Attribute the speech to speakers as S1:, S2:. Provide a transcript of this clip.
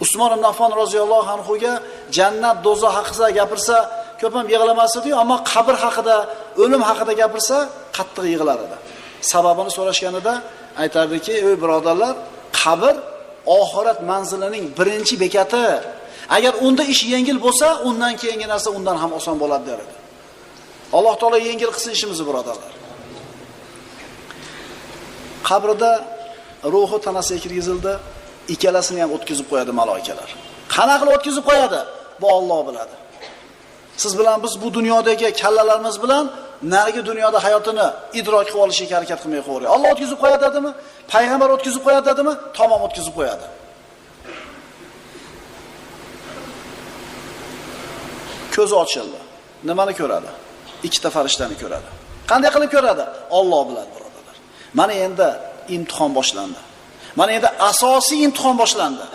S1: Usmon ibn Affon roziyallohu anhuga jannat, do'zax haqida gapirsa, ko'p ham yig'lamas edi, ammo qabr haqida, o'lim haqida gapirsa, qattiq yig'lar edi. Sababini so'rashganida aytardiki, ey birodarlar, qabr oxirat manzilining birinchi bekati. Agar unda ish yengil bo'lsa, undan keyingi narsa undan ham oson bo'ladi der edi. Alloh taolo yengil qilsin ishimizni, birodarlar. Qabrda ruhi tanasiga kirgizildi, ikkalasini ham o'tkazib qo'yadi maloikalar. Qanaqa qilib o'tkazib qo'yadi? Bu Alloh biladi. Siz bilan biz bu dunyodagi kallalarimiz bilan narigi dunyoda hayotini idrok qilib olishga harakat qilmay qo'yaylik. Alloh o'tkazib qo'yadi dedimi? Payg'ambar o'tkazib qo'yadi dedimi? Tamom o'tkazib qo'yadi. Ko'zi ochildi. Nimani ko'radi? Ikkita farishtani ko'radi. Qanday qilib ko'radi? Alloh biladi, birodarlar. Mana endi imtihon boshlandi. Mana endi asosiy imtihon boshlandi.